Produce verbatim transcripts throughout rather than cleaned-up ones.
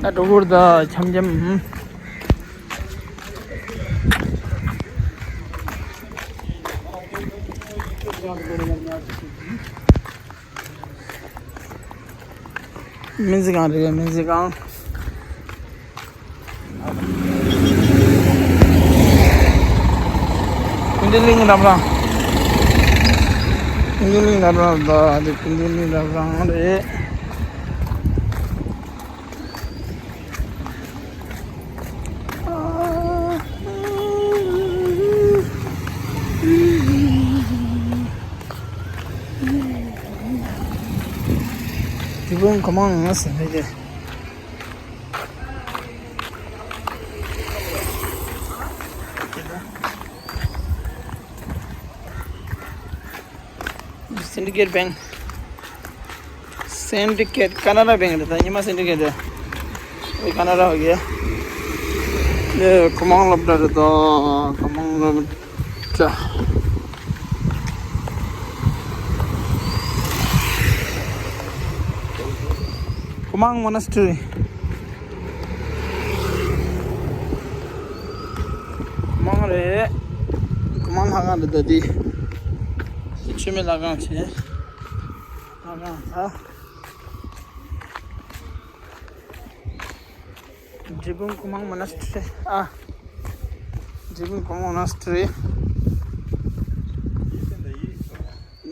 ད་འགྲོ་གུར་ད་འཆམ་འཆམ། སྨན་རྩིས་ཁང་རེད། སྨན་རྩིས་ཁང་། ཀུན་མཁྱེན་གླིང་རབ་རང་། ཀུན་མཁྱེན་གླིང་རབ་རང་ད་འདི་ཀུན་མཁྱེན་གླིང་རབ་རང་རེད། འབྲས་སྤུངས་གོ་མང་ཟེར་ནས་དེ། Syndicate Bank. Syndicate Canara Bank རེད། ད་ཉི་མ་Syndicate རེད། ཨེ་Canara ཧོ་གི། ཨེ་གོ་མང་སློབ་གྲྭ་རེད་ད། གོ་མང་སློབ་གྲྭ། གོ་མང་Monastery། གོ་མང་རེད། གོ་མང་ལྷ་ཁང་རེད་ད་འདི། འདི་ཆུ་མིག་ལྷ་ཁང་བྱས། ལྷ་ཁང་ད། འབྲས་སྤུངས་གོ་མང་Monastery ཨ། འབྲས་སྤུངས་གོ་མང་Monastery།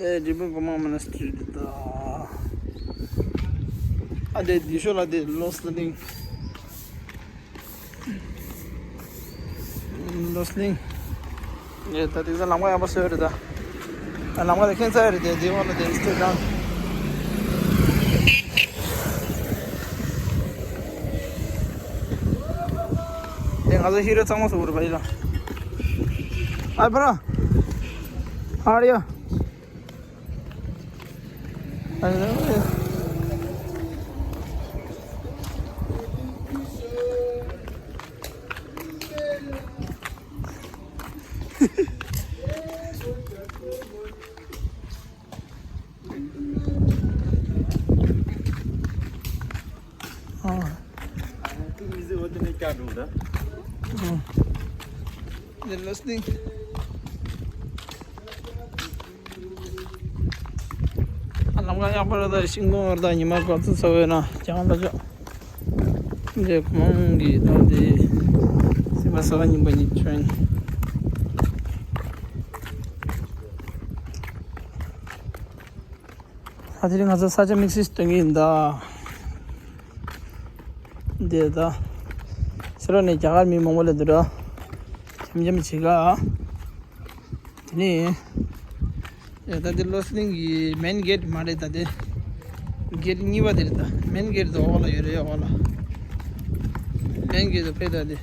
ཨེ་འབྲས་སྤུངས་གོ་མང་Monastery རེད་ད། ཨ་དེ་འདི་ཤོ་ལ་དེ་ལོ་སི་ལིང་། ལོ་སི་ལིང་། ངས་ད་དེང་སང་ལམ་ཁ་ཡག་པོ་བཟོས་རེད་ད། ལམ་ཁ་དེ་ཁྱད་མཚར་རེད་དེ། དེ་འོག་ལ་དེ་སྟོད་དང་། དེ་ང་ཚོ་ཧི་རོ་གཙང་མ་བཟོ་དགོས་རེད་པ་ཡིན་ལ། ཨ་ཕ་ར། ཨ་རི་ཡ། Interesting. ལམ་ཁ་ཡག་པོ་རེད་ད། ཤིང་སྡོང་རེད་ད། ཉི་མ་དགོང་ཚོད་ཚ་བོའི་ནང་ལྗང་ལ་ཅོག་འདི་གོ་མང་གི་ད་དེ་སེམས་པ་གསར་པ་རྙིང་པ་གཉིས་ཆོན། ད་དེ་རིང་ང་ཚོ་ས་ཆ་དམིགས་བསལ་སྟོན་གྱི་ཡིན་ད། འདི་ད། ཕྱི་ལོགས་ནས་རྒྱ་གར་མི་མང་པོ་སླེབས་འདུག་ར། འཆམ་འཆམ་བྱེད་ག། དེ་ནས། ད་འདི་ལོ་སི་ལིང་གི་མེན་གེ་ཊི་མ་རེད་ད་དེ། གེ་ཊི་གཉིས་པ་དེ་རེད་ད། མེན་གེ་ཊི་དེ་འོག་ལ་ཡོད་རེད། འོག་ལ། མེན་གེ་ཊི་དེ་ཕེབས་ད་དེ།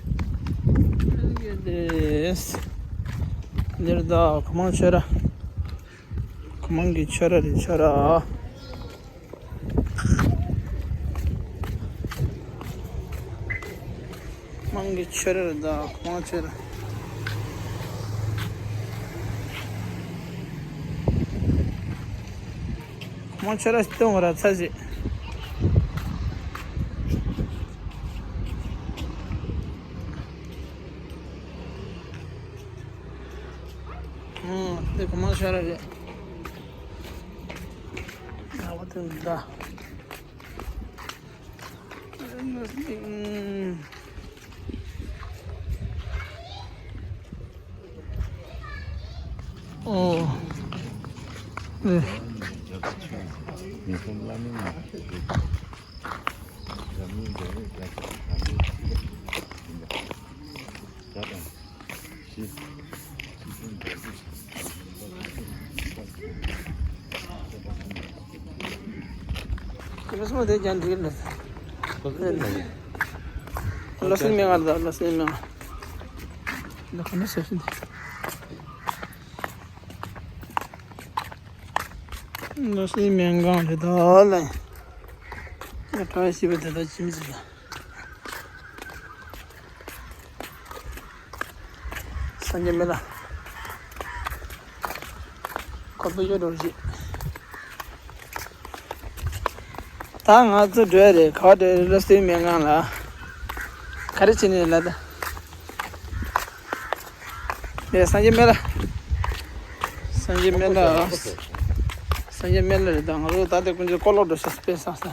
མེན་གེ་ཊི་དེ། འདིར་ད་གོ་མང་ཆོས་ར། གོ་མང་གི་ཆོས་ར་རེད་ཆོས་ར། གོ་མང་གི་ཆོས་ར་རེད་ད། གོ་མང་ཆོས་ར། གོ་མང་ཆོས་ར་སྟོན་བ་ར་ཚ་ཞིག་ཨང་། དེ་གོ་མང་ཆོས་ར་རེད། ཨ་བ་དེ་འདྲ། ཨོ། ཨེ། ཁྱེད་ཚོ་དེ་ཀྱང་འགྲིག་ལ། ལོ་སིན་མེ་ང་ད་ལོ་སིན་མེ་ང་། ལོ་ཁ་ན་སེ་སིན། ལོ་སིན་མེ་ང་རེད་ད་ལ། ཡ་ཁྲ་ཤི་བ་དེ་ད་ཅིམ་ཟི་ལ། སངས་རྒྱས་མེད་ལ། ཁོ་པེ་ཡོད་འགྲོ་ཞིག་ད་ང་ཚོ་འགྲོ་ཡ་རེད། ག་བ་འགྲོ་ཡ་རེད། ལོ་སིན་མེ་ང་ལ། ག་རེ་བྱས་ནས་ལ་ད། ལས་སངས་རྒྱས་སྨན་བླ། སངས་རྒྱས་སྨན་བླ། སངས་རྒྱས་སྨན་བླ་རེད་ད། ང་ཚོ་ད་ལྟ་དཀོན་མཆོག་ཀོ་ལོག་འགྲོ་ཤག་དཔེ་བསགས་ས།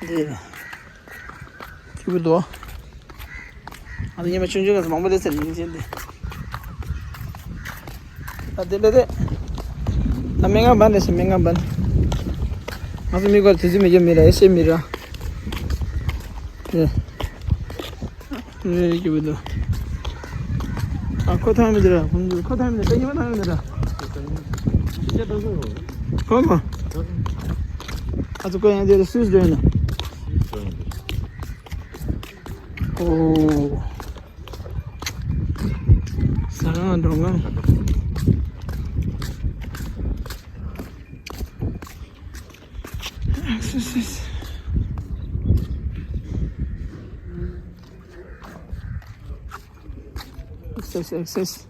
འདི། ཁྱུག་པོ་འདུག་ང་ཚོ་ཉི་མ་ཆུང་ཆུང་ལ་མང་པོ་སླེབས་ཚར་ནས་ཡིན་ཅན་འདི། ད་དེ་ལས་དེ། ད་སྨན་ཁང་བར་ནས་སུ་སྨན་ཁང་བར། ང་ཚོ་མི་སྐོར་དུས་ཚོད་མི་རྒྱབ་མི་ར་ཨེ་ཤེས་མི་ར། ཨེ། ཨེ་ཀྱི་བུ་དུ། ཨ་ཁོ་ཐང་མི་འདི་ར། ཁོ་ཐང་མི་འདི་ར། ཉི་མ་ཐང་མི་འདི་ར། ཁོ་ཁོ། ཨ་ཚོ་ཁོ་ཡང་དེ་ར་སུས་འགྲོ་ཡིན་ན། ཨོ། ཟ་ཁང་འགྲོ་ཁང་། Exercise. Exercise, exercise.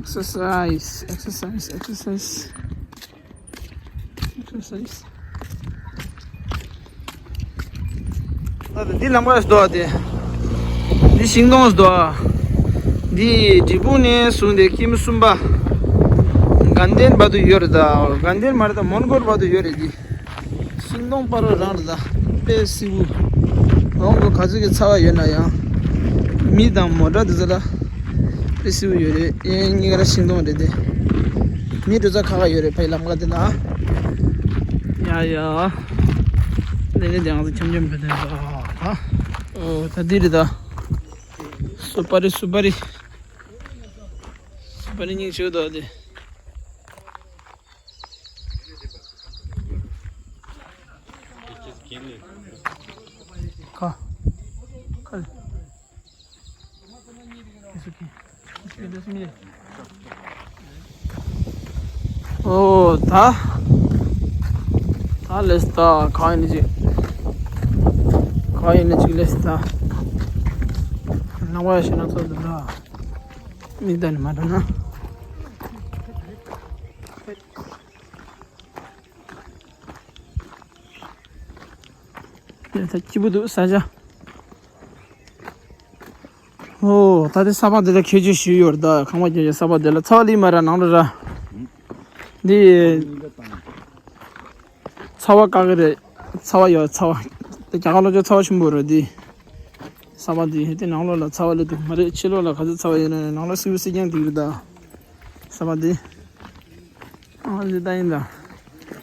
Exercise, exercise, exercise. Exercise. ད་ལྟ་འདི་ལམ་ཁ་ཞིག་འདུག་སྟེ། འདི་ཤིང་སྡོང་ཞིག་འདུག་འདི་འབྲས་སྤུངས་ནས་བཟུང་སྟེ་ཀི་མི་གསུམ་པ། དགའ་ལྡན་བར་དུ་ཡོད་རེད་ད། དགའ་ལྡན་མ་རེད་ད། མོན་གྷོ་བར་དུ་ཡོད་རེད་འདི། ཤིང་སྡོང་སྤར་རོ་རང་རེད་ད། དཔེ་སིལ་བུ། འོང་གོ་ག་ཚོད་ཀྱི་ཚ་བ་ཡོད་ན་ཡང་། མི་དང་མོ་ཊ་འདི་ཚོ་ལ། དཔེ་སིལ་བུ་ཡོད་རེད། ཨེ་གཉིས་ཀ་ར་ཤིང་སྡོང་རེད་དེ། མི་འགྲོ་ས་ཁག་ཁག་ཡོད་རེད་ཕའི་ལམ་ཁ་དེ་ན། ཡ་ཡ། དེ་ནས་དེ་ང་ཚོ་འཆམ་འཆམ་བོད་དོན་ད། ཨོ་ད་འདི་རེད་ད། སུ་པ་རི་སུ་པ་རི། སུ་པ་རི་སྙིང་རྗེ་པོ་འདུག་དེ། ཁ། ཁ། It's okay. It's okay, just me. ཨོ་ད། ད་ལེས་ད་ག་ཡིན་ཅིག་ག་ཡིན་ཅིག་ལེས་ད། ནང་བ་ཞིག་ན་ཚོད་འདུག་ན། མི་ད་ནི་མ་འགྲོ་ན། ད་སྐྱིད་པོ་འདུག་ས་ཆ། ཨོ་ད་དེ་ས་ཕག་དེ་ལ་ཁྱད་ཆོས་ཞིག་ཡོད་རེད་ད། ཁང་པ་རྒྱག་ཡ་ས་ཕག་དེ་ལ་ཚ་བ་ལི་མ་ར་ནང་ར་ར། འདི། ཚ་བ་བཀག་གི་རེད། ཚ་བ་ཡོད་ཚ་བ། དེ་རྒྱ་གར་ལོ་ཅོག་ཚ་བ་ཆེན་པོ་རེད་འདི། ས་ཕག་འདི་དེ་ནང་ལོགས་ལ་ཚ་བ་སླེབས་འདུག་མ་རེད། ཕྱི་ལོགས་ལ་ག་ཚོད་ཚ་བ་ཡོད་ན་ནང་ལོགས་སིལ་བུ་སིལ་རྐྱང་འདུག་རེད་ད། ས་ཕག་འདི། ཨ་ཟི་ད་ཡིན་ད།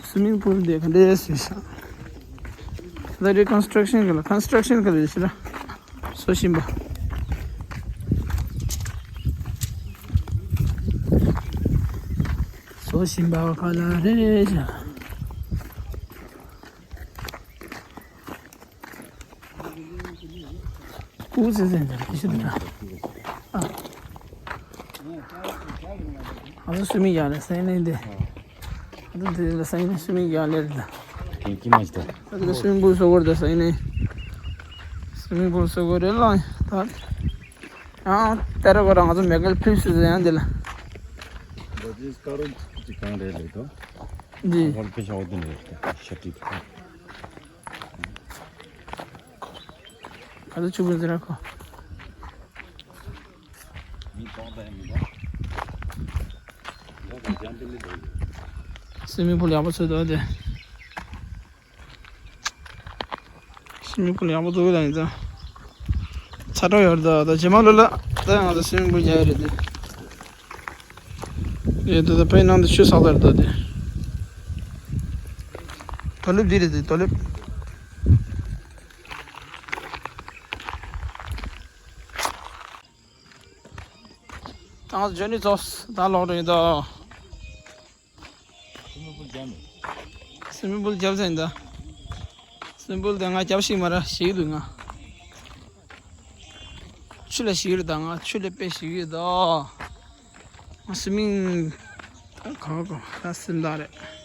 སུ་མིང་པུལ་དེ་ག་འདྲས་སུ་ཤ། ད་རི་ཀོན་སི་ཊྲག་ཤན་ག་ལ་ཀོན་སི་ཊྲག་ཤན་ག་ལ་ཤི་ར། སོ་ཤིམ་པ། སོ་ཤིམ་པ་ག་ལ་རེ་ཤ། ཀུ་ཟེ་ཟེ་འདྲ་ཤི་ད། ཨ། ཨ་ཟི་སུ་མིང་ཡ་ལ་སེ་ནེ་འདི། ཨ་ད་དེ་ལ་སེམས་ནས་སུ་མིང་ཡང་ལེར་ད། ཀིང་ཀི་མ་ཞིག་ད། ད་དེ་སུ་མིང་པུལ་སོ་གོར་ད་སེམས་ནས། སུ་མིང་པུལ་སོ་གོར་རེད་ལ་ད། ཡང་ཏེ་ར་གོ་ར་ང་ཚོ་མེ་གལ་ཕིབ་སུ་ཟེར་ཡང་དེ་ལ། ད་དེ་སྐར་རོ་གཅིག་གང་རེད་ལེ་དོ། འདི། ཧོལ་པེ་ཤ་འོ་དེ་ནས་ཤ་ཏི། ག་ཚོད་ཆུ་བུ་ཟེར་ར་ཁོ། སུ་མིང་པུལ་ཡག་པོ་བཟོས་འདུག་དེ། སུ་མིང་པུལ་ཡག་པོ་བཟོས་ད་ཡིན་ཙང་། ཚ་དྲོད་ཡོད་རེད་ད། ད་རྗེས་མ་ལོ་ལ་ད་ཡང་ད་སུ་མིང་པུལ་རྒྱག་ཡ་རེད་དེ། ཡོད་ད། ད་ཕའི་ནང་དུ་ཆུ་བསགས་ད་རེད་ད་དེ། དོ་ལེབ་འདི་རེད་དེ་དོ་ལེབ། ད་ང་ཚོ་ཇོ་ནི་ཚོགས་ད་ལོག་རེད་ད། སུ་མིང་པུལ་རྒྱབ་ཟིན་ད། སུ་མིང་པུལ་དེ་ང་རྒྱབ་ཤིག་མ་ར་ཞིག་འདུག་ང་། ཆུ་ལ་ཞིག་རེད་ད། ང་ཆུ་ལ་དཔེ་ཞིག་ཡོད་ད། ང་སུ་མིང་ད་ག་ག་ད་སིམ་ད་རེད།